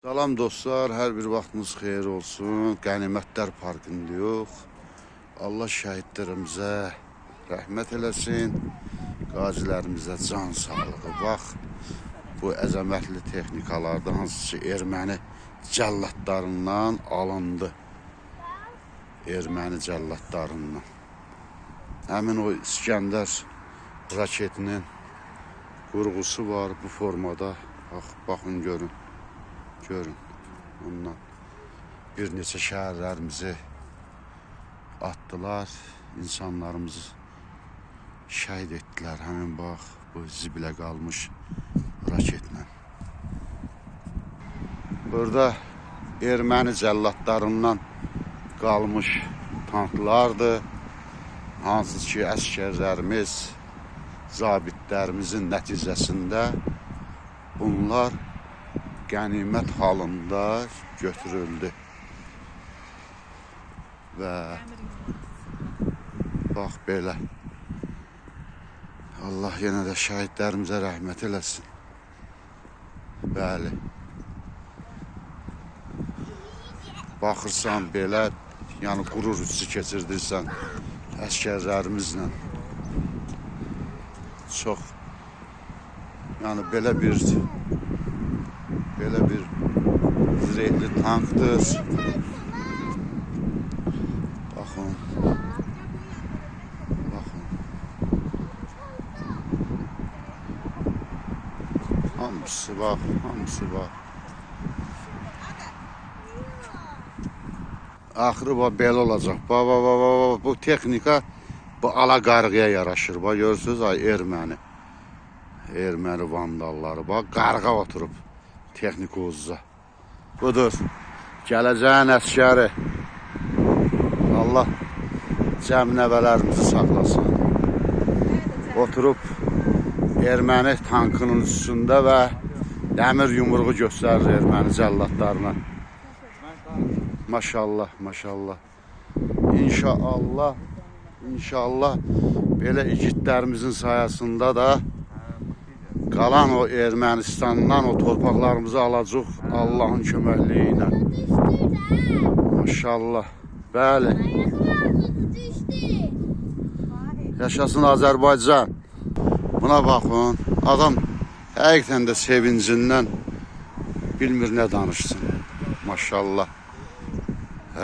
Salam dostlar, hər bir vaxtınız xeyir olsun. Qənimətlər Parkındayıq. Allah şəhidlərimizə rəhmət eləsin. Qazilərimizə can sağlığı. Bax, bu əzəmətli texnikalarda hansı ki erməni cəllatlarından alındı. Erməni cəllatlarından. Həmin o İskəndər raketinin qurğusu var bu formada. Bax, baxın görün. Görün, ondan bir neçə şəhərlərimizi atdılar, insanlarımızı şəhid etdilər. Həmin bax, bu zibilə qalmış raketlə. Burada erməni cəllatlarından qalmış tanklardır. Hansı ki, əsgərlərimiz, zabitlərimizin nəticəsində bunlar qənimət halında götürüldü. Və bax belə. Allah yenə də şəhidlərimizə rəhmət eləsin. Bəli. Baxırsan belə, yəni qürur hissi keçirdirsən əsgərlərimizlə. Çox, yəni belə bir zirehli tankdır. Baxın. Baxın. Hamısı bax, hamısı bax. Axırı bax belə olacaq. Bax, bax, bax, bax, bu texnika bu ala qarğıya yaraşır. Bax, görürsünüz, ay erməni. Erməni vandalları. Bax, qarğa oturub texnika uzuza. Budur. Gələcəyin əsgəri. Allah cəm nəvələrimizi saxlasın. Oturub erməni tankının üstündə və dəmir yumruğu göstərir erməni cəllatlarına. Maşallah, maşallah. İnşallah, inşallah belə igidlərimizin sayəsində da qalan o Ermənistandan o torpaqlarımızı alacaq Allahın köməkliyi ilə. Maşallah. Bəli. Yaşasın Azərbaycan. Buna baxın. Adam həqiqətən də sevincindən bilmir nə danışsın. Maşallah.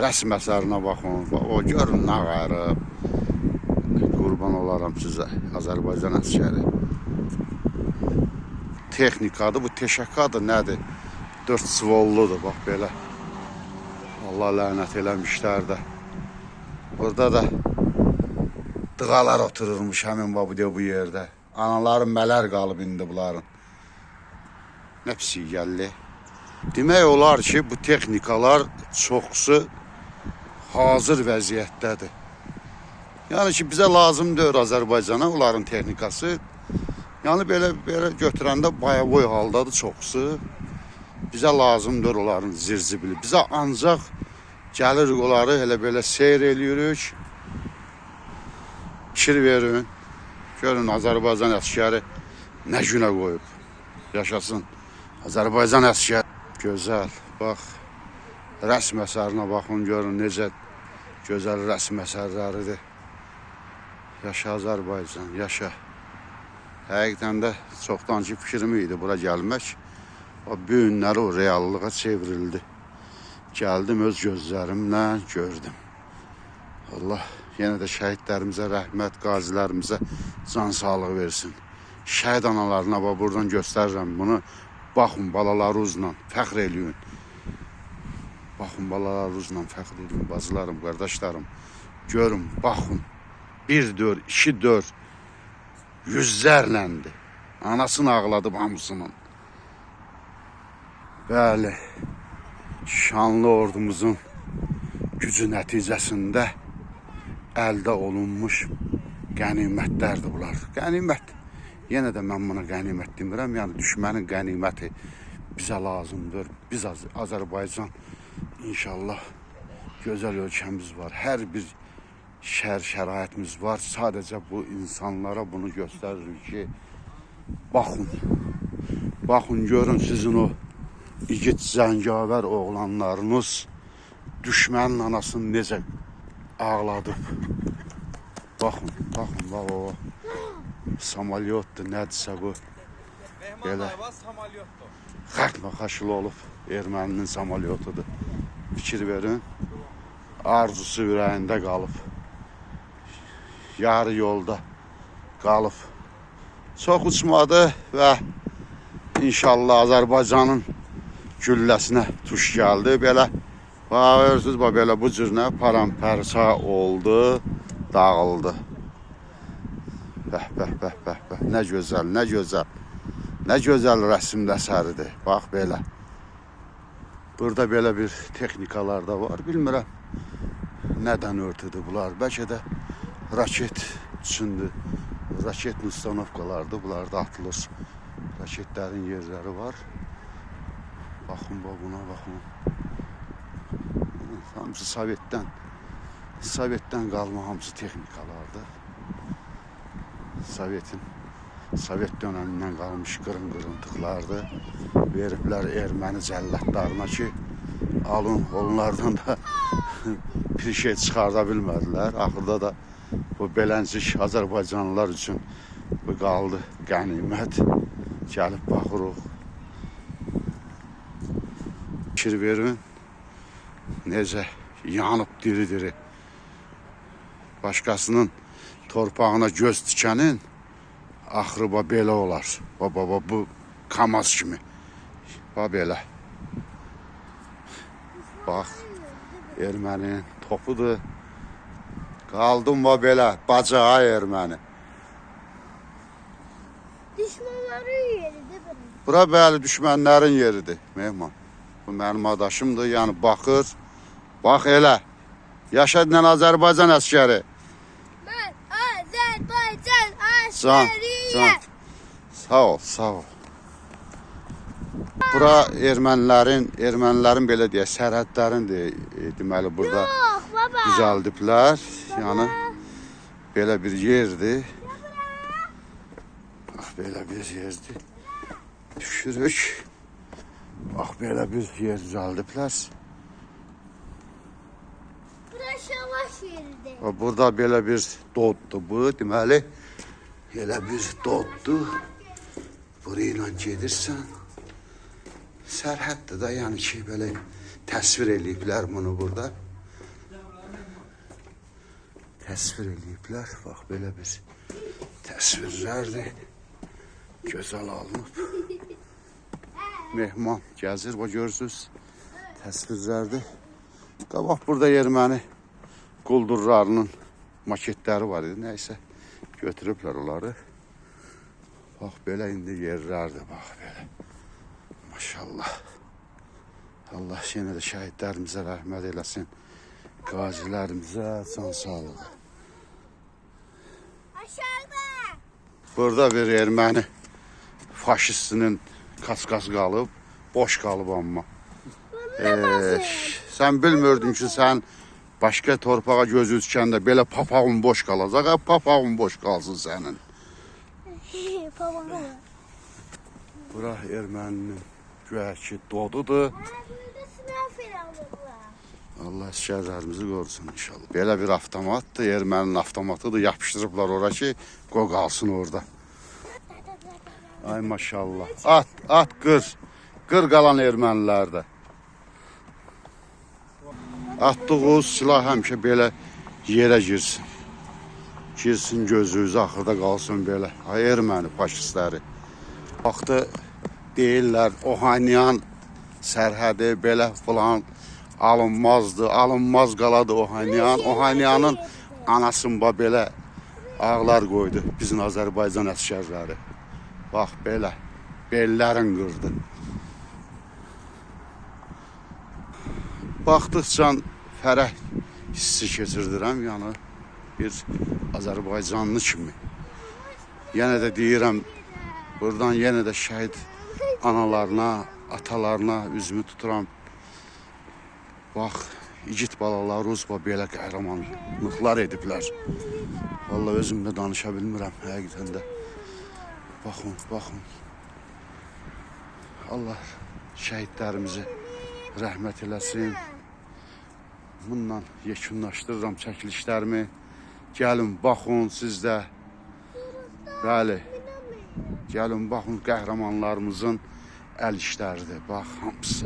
Rəsm əsərinə baxın. O görün nə qayırıb. Qurban olaram sizə Azərbaycan əsgəri. Texnikadır, bu teşəkadır, nədir? 4 svolludur, bax belə. Allah lənət eləmişlər də. Burada da dığalar otururmuş həmin bax bu yerdə. Anaların mələr qalıb indi bunların. Nə pis gəldi. Demək olar ki, bu texnikalar çoxsu hazır vəziyyətdədir. Yəni ki, bizə lazım deyil Azərbaycana onların texnikası. Yəni belə götürəndə bayavoy haldadır çoxsu. Bizə lazımdır onların zirzibili. Bizə ancaq gəlirik onları elə belə seyr eləyirik. Fikir verin. Görün Azərbaycan əsgəri nə günə qoyub. Yaşasın Azərbaycan əsgəri. Gözəl. Bax, rəsm əsərinə baxın, görün necə gözəl rəsm əsərləridir. Yaşa Azərbaycan, yaşa. Həqiqətən də çoxdankı fikrim idi bura gəlmək. O bu günləri o reallığa çevrildi. Gəldim öz gözlərimlə gördüm. Allah yenə də şəhidlərimizə rəhmət, qazilərimizə can sağlığı versin. Şəhid analarına bax buradan göstərirəm bunu. Baxın balalarınızla fəxr eləyin. Baxın balalarınızla fəxr eləyin bacılarım, qardaşlarım. Görün, baxın. 1 4, 2 4. Yüzlərləndir. Anasını ağladıb hamısının. Bəli, şanlı ordumuzun gücü nəticəsində əldə olunmuş qənimətlərdir bunlar. Qənimət. Yenə də mən buna qənimət demirəm. Yəni düşmənin qəniməti bizə lazımdır. Biz Azərbaycan inşallah gözəl ölkəmiz var. Hər bir şəraitimiz var. Sadəcə bu insanlara bunu göstəririk ki, baxın, baxın görün sizin o İgid zəngavər oğlanlarınız düşmənin anasını necə ağladıb. Baxın, baxın, bax o. Samalyotdur, nədirsə bu. Belə xərtmə-xaşıl olub erməninin samalyotudur. Fikir verin, arzusu ürəyində qalıb. Yarı yolda qalıb. Çox uçmadı və inşallah Azərbaycanın gülləsinə tuş gəldi. Belə, bax, bax, belə bu cür nə paramparça oldu, dağıldı. Bəh, bəh, bəh, bəh, bəh. Nə gözəl, nə gözəl. Nə gözəl rəsm əsəridir. Bax, belə. Burada belə bir texnikalar da var. Bilmirəm, nədən örtüdür bunlar. Bəlkə də raket üçündür. Raket ustanovkalardır. Bunlar da atılır. Raketlərin yerləri var. Baxın, bax buna, baxın. Hamısı Sovetdən qalma hamısı texnikalardır. Sovet dönəmindən qalmış qırın-qırıntıqlardır. Veriblər erməni cəllətlərinə ki, alın, onlardan da bir şey çıxarda bilmədilər. Axırda da bu beləncik Azərbaycanlılar üçün bu qaldı qənimət. Gəlib baxırıq. Fikir verin, necə yanıb diri-diri. Başqasının torpağına göz tikənin axırı bax belə olar. Bax, bax, bu Kamaz kimi. Bax belə. Bax, erməninin topudur. Qaldım bax belə, bacağı erməni. Düşmanların yeridir bura. Bura bəli düşmənlərin yeridir, mehman. Bu mənim adaşımdır, yəni baxır. Bax elə. Yaşa dinən Azərbaycan əskəri. Mən Azərbaycan Can, əskəriyəm. can. Sağ ol, sağ ol. Bura ermənilərin belə deyək, sərhədlərindir, deməli burada Yox, baba. düzəldiblər. Yəni belə bir yerdir. Bax belə bir yerdir. Düşürük. Bax belə bir yer düzəldiblər. Bura şavaş yeridir. Burada belə bir doddur bu, deməli elə bir doddur. Burayla gedirsən. Sərhəddir da, yəni ki, belə təsvir eləyiblər bunu burada. Təsvir eləyiblər. Bax, belə bir təsvirlərdir. Gözəl alınıb. Mehman gəzir, bax, görürsünüz. Təsvirlərdir. Qabaq burada erməni quldurlarının maketləri var idi. Nəysə, götürüblər onları. Bax, belə indi yerlərdir, bax, belə. Maşallah. Allah yenə də şəhidlərimizə rəhmət eləsin. Qazilərimizə can sağlığı. Aşağıda. Burada bir erməni faşistinin kaskası qalıb, boş qalıb amma. Sən bilmirdin ki, sən başqa torpağa göz üçkəndə belə papağın boş qalacaq, ha, papağın boş qalsın sənin. Papağın. Bura erməninin güya ki dodudur. Burada sınav alırlar. Allah əsgərlərimizi qorusun inşallah. Belə bir avtomatdır, erməninin avtomatıdır. Yapışdırıblar ora ki, qoy qalsın orada. Ay maşallah. At, at qır. Qır qalan ermənilərdə. Atdığınız silah həmişə belə yerə girsin. Girsin gözünüzə, axırda qalsın belə. Ay erməni faşistləri. Vaxtı deyirlər, Ohanyan sərhədi belə filan alınmazdı, alınmaz qaladı Ohanyan. Ohanyanın anasını belə ağlar qoydu bizim Azərbaycan əsgərləri. Bax belə, bellərin qırdı. Baxdıqca fərəh hissi keçirdirəm, yəni bir Azərbaycanlı kimi. Yenə də deyirəm, buradan yenə də şəhid analarına, atalarına üzümü tuturam. Bax, igid balalar uzba belə qəhrəmanlıqlar ediblər. Vallahi özüm də danışa bilmirəm həqiqətən də. Baxın, baxın. Allah şəhidlərimizi rəhmət eləsin. Bununla yekunlaşdırıram çəkilişlərimi. Gəlin, baxın siz də. Bəli. Gəlin, baxın qəhrəmanlarımızın əl işləridir. Bax, hamısı.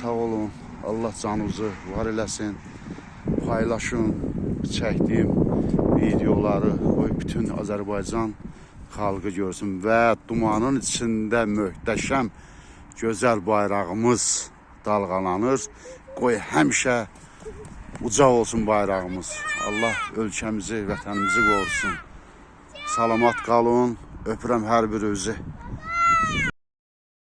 Sağ olun. Allah canınızı var eləsin. Paylaşın çəkdiyim videoları. Qoy bütün Azərbaycan xalqı görsün və dumanın içində möhtəşəm gözəl bayrağımız dalğalanır. Qoy həmişə uca olsun bayrağımız. Allah ölkəmizi, vətənimizi qorusun. Salamat qalın. Öpürəm hər birinizi.